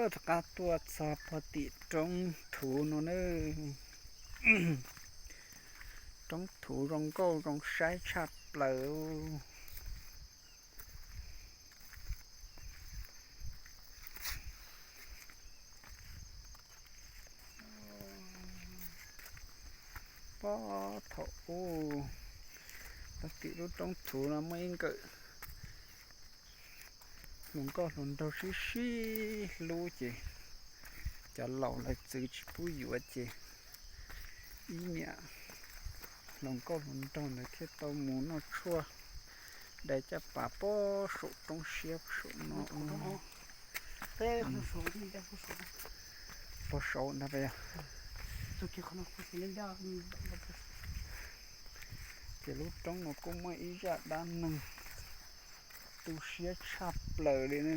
Rov qab tuaj txog puag tim roob thuv no na. Roob thuv zoo nkauj zoo saib tshaj plaws. Pob thaum ub, puag tim lub roob thuv no muaj ib nkawm hluas nkauj hluas nraug sib sib hlub ces cov laus lawv txwv tsis pub yuav ces ib niam hluas nkauj hluas nraug ntawd thiaj tau mus noj tshuaj dai caj pas pob saum roob siab saum no. Pob saud ntag pas yog. Ces lub roob no kuj muaj ib zaj dab neeg tu siab tshaj plaws li na.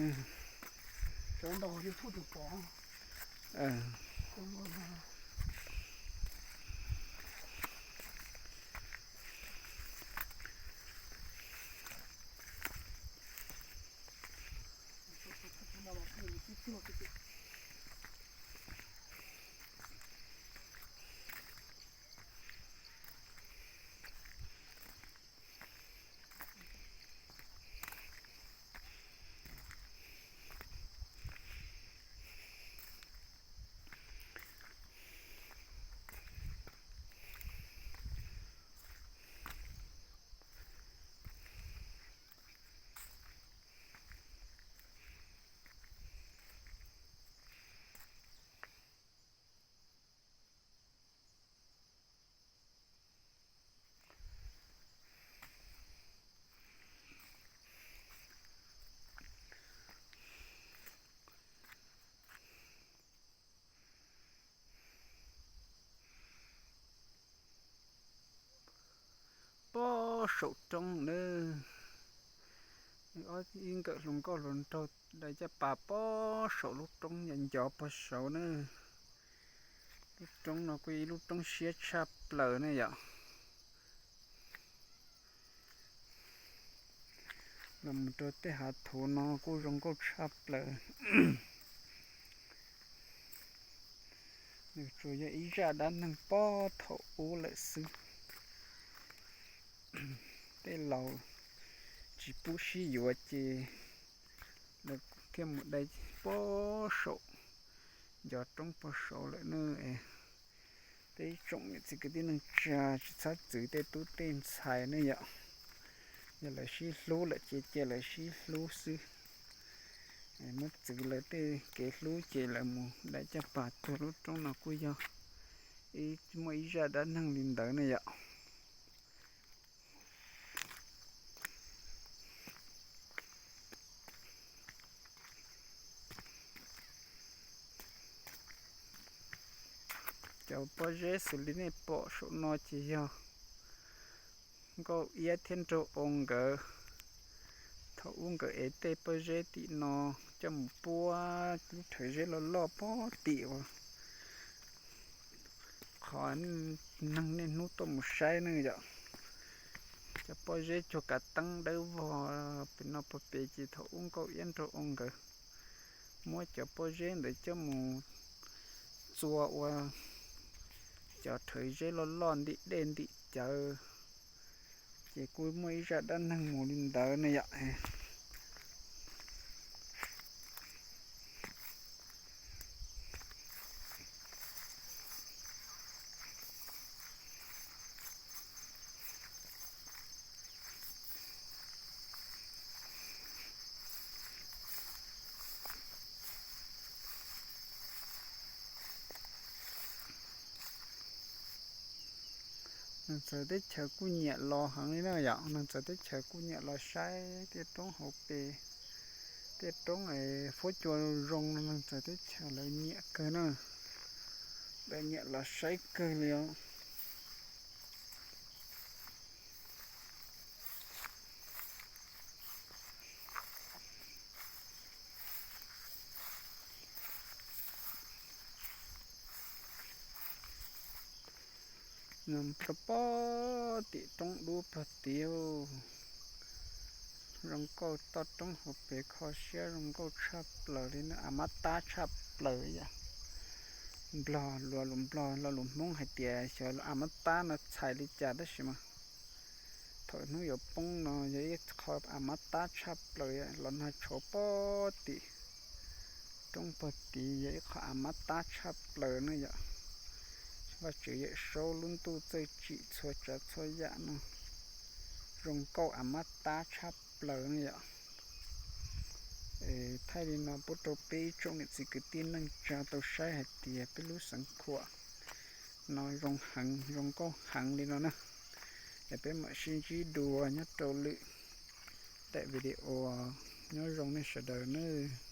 Pob saum roob na, ib nkawm hluas nkauj hluas nraug dai caj pas pob saum lub roob yog ncov puag saud na. Lub roob no kuj ib lub roob siab tshaj plaws ne yom. Los mus rau tej hav thuv no kuj zoo nkauj tshaj plaws. Nws tsuas yog ib zaj dab neeg pob thaum ub lawm xwb. Tej laus tsis pub sib yuav ces lawv thiaj mus dai pob saum ncov roob puag saud lawm na. Peb tsoom niam txiv kwv tij neej tsa tsis txhob txwv tej tub tej ntxhais ne yom. Yog lawv sib hlub lawm ces cia lawv sib hlub xwb. Muab txwv lawv tej kev hlub ces lawv mus dai caj pas tuag lub roob no kuj yog muaj ib zaj dab neeg li ntawd ne yom. Cov pob zeb xws li nej pom saum no ces yog Nkauj Iab thiab Nraug Oo nkawd. Thaum ub nkawd ev tej pob zeb tim no coj mus puab lub rhawv zeb loj loj puag tim uas qhov neeg niaj hnub tuaj mus saib ne yom. Cov pob zeb cuag kav teeb dawb vog pem no puag pem ces thaum ub Nkauj Iab Nraug Oo nkawd muab cov pob zeb ntawd coj mus txua ua cov rhawv zeb loj loj ntim dej ntim cawv, ces kuj muaj ib zaj dab neeg mus li ntawd ne yom. Neeg txawv teb chaws kuj nyiam los heev li na yom, neeg txawv teb chaws kuj nyiam los saib tej roob hauv pes, tej roob es fuab cua zoo no neeg txawv teb chaws lawv nyiam kawg na, lawv nyiam los saib kawg li os. Rau pob tim roob dub puag tid. Zoo nkauj toj roob hauv pes kho siab zoo nkauj tshaj plaws li no, a mab tab tshaj plaws yom. Nplog, lus Nplog lo lus Hmoob hais tias xyov a mab tab no txhais li cas tab sis mas thaum hnub yuav poob no yog ib qho a mab tab tshaj plaws los nag tshauv pog tim roob pog tid yog ib qho a mab tab tshaj plaws no yom. Vaj tswv Yawm Saub lub ntuj txawj tsim txhua tsav txhua yam no zoo nkauj a mab tab tshaj plaws no yom. Thaij li no pub rau peb ib tsoom niam txiv kwv tij neej tsa tau saib hais tias peb lub Xeev Khuam no zoo heev zoo nkauj heev li no na. Es peb mam sib ntsib dua nyob rau lwm daim video. Nyob zoo nej sawv daws nawb.